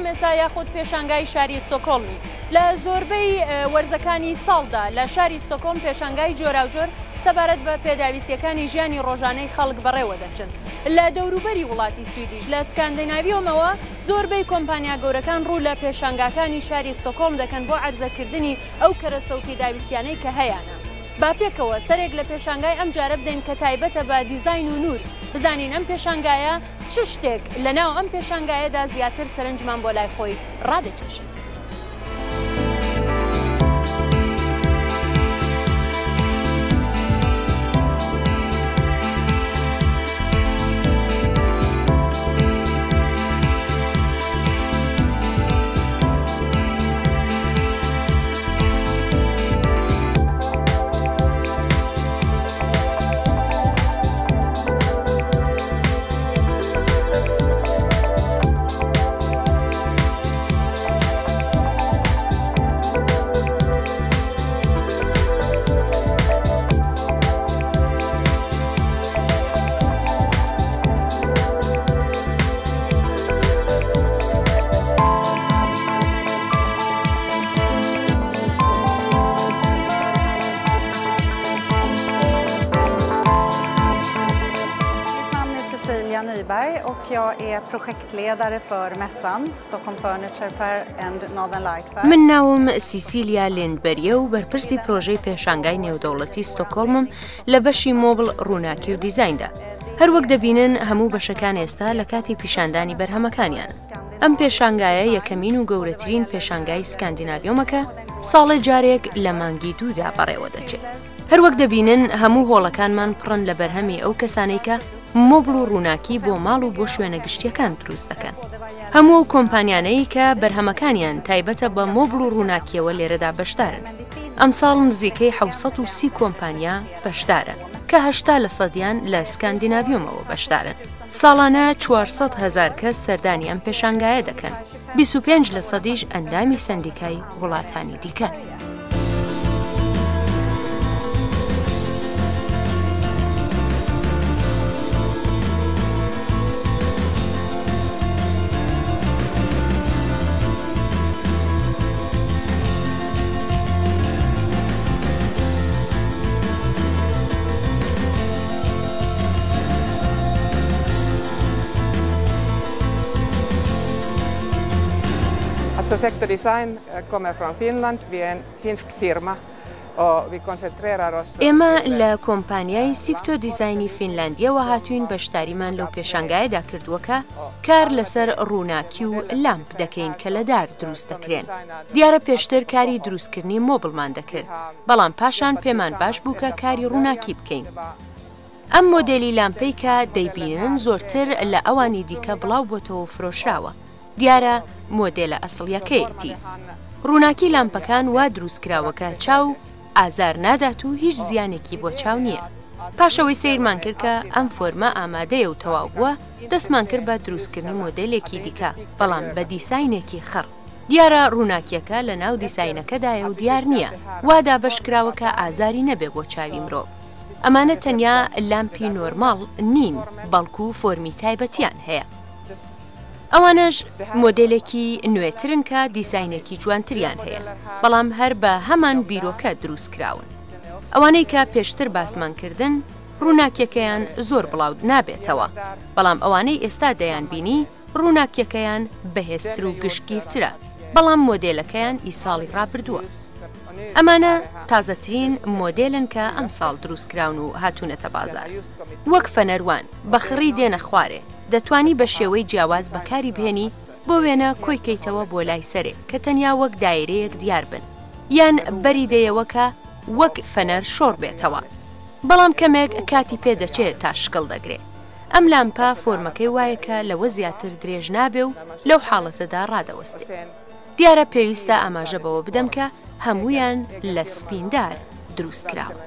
مێسا یاخود پێشانگای شاری ستۆکۆڵمی. لە زۆربەی وەرزەکانی ساڵدا لە شاری ستۆکۆڵم پێشانگای جۆراوجۆر سەبارەت بە پێداویستییەکانی ژیانی ڕۆژانەی خەڵک بەڕێوە دەچن. لە دەوروبەری وڵاتی سویدیش لە سکاندیناویۆمەوە زۆربەی کۆمپانیا گەورەکان ڕوو لە پێشانگاکانی شاری ستۆکۆڵم دەکەن بۆ عەرزەکردنی ئەو کەرەسە و پیداویستیانەی کە هەیانە. با پێکەوە سەرێک لە پێشانگای ئەم جارە بدەین کە تایبەتە بە دیزاین و نوور، بزانین ئەم پێشانگایە چ شتێک لە ناو ئەم پێشانگایەدا زیاتر سەرنجمان بۆ لای خۆی ڕادەکێشێت. Cecilia Nyberg och jag är projektledare för mässan Stockholm Furniture Fair and Northern Light Fair. من ناوم سیسیلیا لێندبەریە و بەرپرسی پرۆژەی پێشانگای نێودەوڵەتی ستۆکۆڵمم لە بەشی مۆبڵ، ڕووناکی و دیزایندا. هەروەک دەبینن هەموو بەشەکان ئێستا لە کاتی پیشاندانی بەرهەمەکانیانن. ئەم پێشانگایە یەکەمین و گەورەترین پێشانگای سکاندیناڤیۆمە کە ساڵێ جارێک لە مانگی دوودا بەڕێوە دەچێت. هەروەک دەبینن هەموو هۆڵەکانمان پڕن لە بەرهەمی ئەو کەسانەی کە مۆبڵ و ڕووناکی بۆ ماڵ و بۆ شوێنە گشتییەکان دروست دەکەن. هەموو ئەو کۆمپانیانەی کە بەرهەمەکانیان تایبەتە بە مۆبڵ و ڕووناکییەوە لێرەدا بەشدارن. ئەمساڵ نزیکەی 730 کۆمپانیا بەشدارە کە 80 لە سەدیان لە سکاندیناڤیۆمەوە بەشدارن. ساڵانە 400 هەزار کەس سەردانی ئەم پێشانگایە دەکەن، 25 لە سەدیش ئەندامی سەندیکای وڵاتانی دیکەن. Alltså Sector Design kommer från Finland, vi är en finsk firma och vi koncentrerar oss ئێمە لە کۆمپانیای سیکتۆ دیزاینی فینلاندییەوە هاتووین بەشداریمان لەو پێشانگایەدا کردووە کە کار لەسەر ڕووناکی و لامپ دەکەین کە لە دار دروست دەکرێن. دیارە پێشتر کاری دروستکردنی مۆبڵمان دەکرد، بەڵام پاشان پێمان باش بوو کە کاری ڕووناکی بکەین. ئەم مۆدێلی لامپەی کە دەیبینن زۆرتر لە ئەوانی دیکە بڵاو بۆتەوە و فرۆشراوە. دیارە مۆدێلە ئەسڵیەکەیەتی. ڕووناکی لامپەکان وا دروست کراوە کە چاو ئازار نادات و هیچ زیانێکی بۆ چاو نییە. پاش ئەوەی سەیرمان کرد کە ئەم فۆرمە ئامادەیە و تەواو بووە، دەستمان کرد بە دروستکردنی مۆدێلێکی دیکە، بەڵام بە دیساینێکی خڕ. دیارە ڕووناکییەکە لە ناو دیساینەکەدایە و دیار نییە، وا دابەش کراوە کە ئازاری نەبێ بۆ چاوی مرۆڤ. ئەمانە تەنیا لامپی نۆرماڵ نین، بەڵکو فۆرمی تایبەتیان هەیە. ئەوانەش مۆدێلێکی نوێترن کە دیزاینێکی جوانتریان هەیە، بەڵام هەر بە هەمان بیرۆکە دروست کراون. ئەوانەی کە پێشتر باسمان کردن ڕووناکیەکەیان زۆر بڵاو نابێتەوە، بەڵام ئەوانەی ئێستا دەیانبینی ڕووناکیەکەیان بەهێزتر و گشتگیرترە، بەڵام مۆدێلەکەیان ئی ساڵی ڕابردووە. ئەمانە تازەترین مۆدێلن کە ئەمساڵ دروست کراون و هاتوونەتە بازاڕ. وەک فەنەر وان، بە خڕی دێنە خوارێ. دەتوانی بە شێوەی جیاواز بەکاری بهێنی بۆ وێنە کۆی کەیتەوە بۆ لای سەرێ کە تەنیا وەک دایرەیەک دیار بن یان بەری دەیەوە کە وەک فەنەر شۆڕ بێتەوە بەڵام کەمێک کاتی پێ دەچێ تا شکڵ دەگرێ ئەم لامپە فۆرمەکەی وایە کە لەوە زیاتر درێژ نابێ و لەو حاڵەتەدا ڕادەوەستێ دیارە پێویستە ئاماژە بەوە بدەم کە هەموویان لە سپیندار دروست کراون.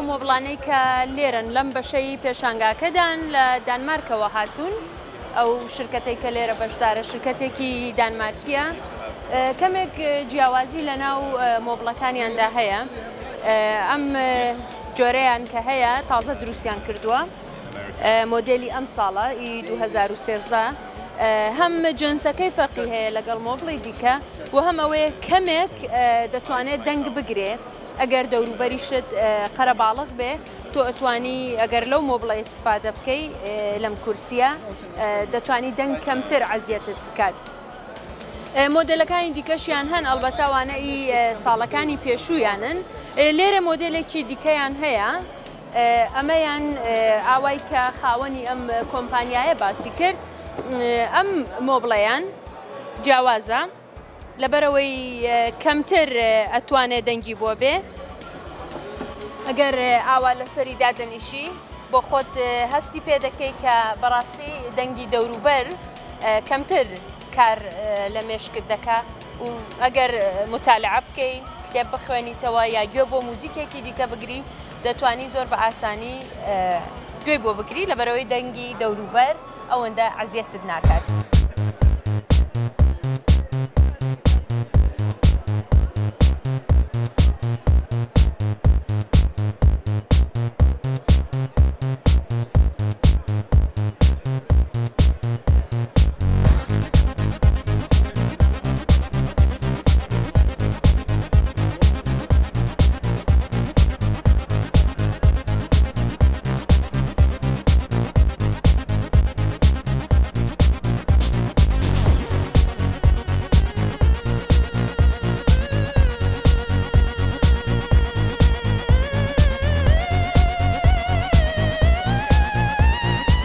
مۆبڵانەی کە لێرەن لەم بەشەی پێشانگاکەدان لە دانمارکەوە هاتوون. ئەو شرکەتەی کە لێرە بەشدارە شرکەتێکی دانمارکییە. کەمێک جیاوازی لە ناو مۆبڵەکانیاندا هەیە. ئەم جۆرەیان کە هەیە تازە دروستیان کردووە. مۆدێلی ئەم ساڵە ئی 2013 هەم جنسەکەی فەرقی هەیە لەگەڵ مۆبڵی دیکە و هەم ئەوەیە کەمێک دەتوانێت دەنگ بگرێ ئەگەر دەوروبەریشت قەرەباڵغ بێ تۆ ئەتوانی ئەگەر لەو مۆبڵە ئیستفادە بکەی لەم کورسیە دەتوانی دەنگ کەمتر عەزیەتت بکات. مۆدێلەکانی دیکەشیان هەن ئەڵبەتە ئەوانە ئی ساڵەکانی پێشوویانن لێرە مۆدێلێکی دیکەیان هەیە ئەمەیان ئاوای کە خاوەنی ئەم کۆمپانیایە باسی کرد ئەم مۆبڵەیان جیاوازە لەبەرئەوەی کەمتر ئەتوانێ دەنگی بۆ بێ ئەگەر ئاوا لەسەری دادەنیشی بۆ خۆت هەستی پێ دەکەی کە بەڕاستی دەنگی دەوروبەر کەمتر کار لە مێشکت دەکا و ئەگەر متالعە بکەی کتێب بخوێنیتەوە یا گوێ بۆ موزیکێکی دیکە بگری دەتوانی زۆر بە ئاسانی گوێی بۆ بگری لەبەرئەوەی دەنگی دەوروبەر ئەوەندە عەزیەتت ناکات.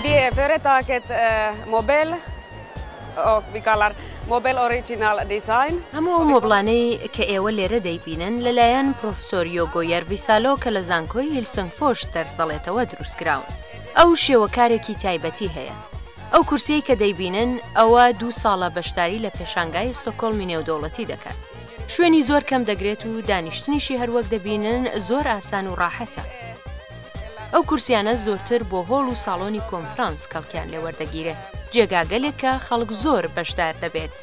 Vi är företaget Mobel och vi kallar Mobel Original Design. هەموو ئەو مۆبڵانەی کە ئێوە لێرە دەیبینن لەلایەن پرۆفسۆر یۆگۆ یەرڤیسالۆ کە لە زانکۆی هیلسنگفۆش دەرس دەڵێتەوە دروستکراون. ئەو شێوەکارێکی تایبەتی هەیە. ئەو کورسیەی کە دەیبینن ئەوە دوو ساڵە بەشداری لە پێشانگای ستۆکۆڵمی نێودەوڵەتی دەکات. شوێنی زۆر کەم دەگرێت و دانیشتنیشی هەروەک دەبینن زۆر ئاسان و ڕاحەتە. ئەو کورسیانە زۆرتر بۆ هۆڵ و ساڵۆنی کۆنفرانس کەڵکیان لێ وەردەگیرێ، جێگاگەلێک کە خەڵک زۆر بەشدار دەبێت.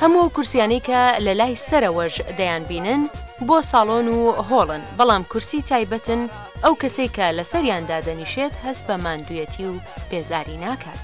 هەموو ئەو کورسیانەی کە لە لای سەرەوەش دەیانبینن بۆ ساڵۆن و هۆڵن، بەڵام کورسی تایبەتن، ئەو کەسەی کە لەسەریان دادەنیشێت هەست بە ماندوویەتی و بێزاری ناکات.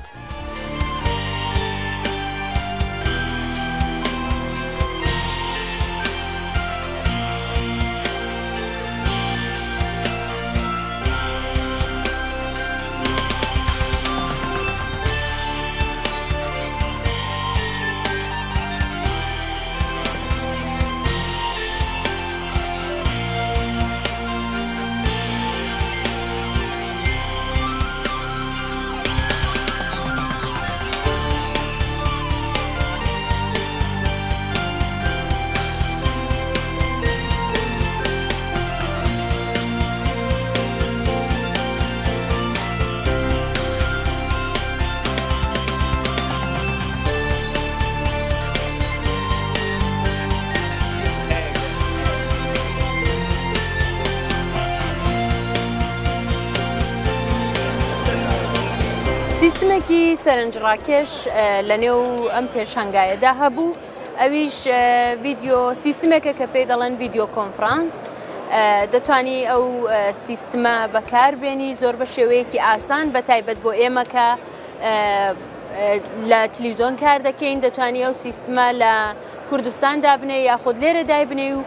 سیستمێکی سەرنجڕاکێش لە نێو ئەم پێشانگایەدا هەبوو ئەویش ڤیدیۆ سیستمێکە کە پێی دەڵێن ڤیدیۆ کۆنفرانس دەتوانی ئەو سیستمە بەکاربێنی زۆر بە شێوەیەکی ئاسان بە تایبەت بۆ ئێمە کە لە تلیزۆن کار دەکەین دەتوانی ئەو سیستمە لە کوردستان دابنێ یاخود لێرە دایبنێ و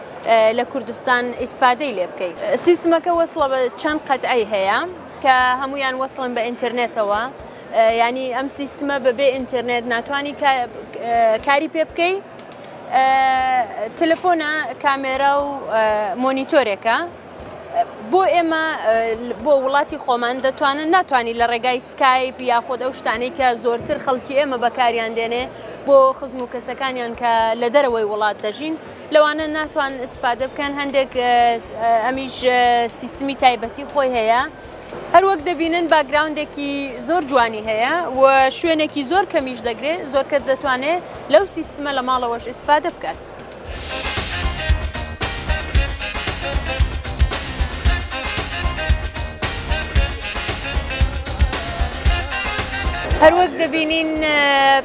لە کوردستان ئیسفادەی لێ بکەیت سیستمەکە وەسڵە بە چەند قەتعەی هەیە کە هەمویان وەسڵن بە ئینتەرنێتەوە ینی ئەم سیستمە بەبێ ئینتەرنێت ناتوانانی کاری پێ بکەی تەلەفۆنە کامێرا و مۆنیتۆرێکە بۆ ئێمە بۆ وڵاتی خۆمان دەتوانن ناتوانانی لە ڕێگای سکایپ یاخود ئەو شتانەی کە زۆرتر خەڵکی ئێمە بەکاریان دێنێ بۆ خزم و کەسەکانیان کە لە دەرەوەی وڵات دەژین لەوانە ناتوان ئیسفادە بکەن هەندێک ئەمیش سیستمی تایبەتی خۆی هەیە. هەروەک دەبینن باگراوندێکی زۆر جوانی هەیە و شوێنێکی زۆر کەمیش دەگرێت زۆر کەس دەتوانێت لەو سیستمە لە ماڵەوەش ئیسفادە بکات. هەروەک دەبینین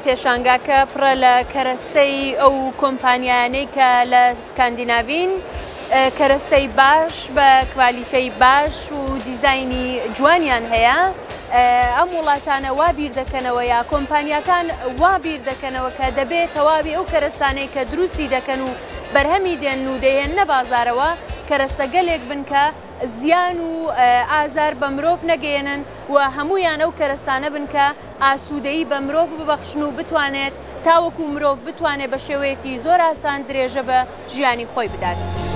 پێشانگاکە پڕە لە کەرەستەی ئەو کۆمپانیایانەی کە لە سکاندیناڤین کەرەستەی باش بە کوالیتەی باش و دیزاینی جوانیان هەیە. ئەم وڵاتانە وا بیر دەکەنەوە یا کۆمپانیاکان وا بیر دەکەنەوە کە دەبێت تەواوی ئەو کەرەسانەی کە دروستی دەکەن و بەرهەمی دێن و دەیهێننە بازارەوە کەرەستەگەلێک بن کە زیان و ئازار بە مرۆڤ نەگەیەنن و هەموویان ئەو کەرەسانە بن کە ئاسوودەیی بە مرۆڤ ببەخشن و بتوانێت تاوەکو مرۆڤ بتوانێت بە شێوەیەکی زۆر ئاسان درێژە بە ژیانی خۆی بدات.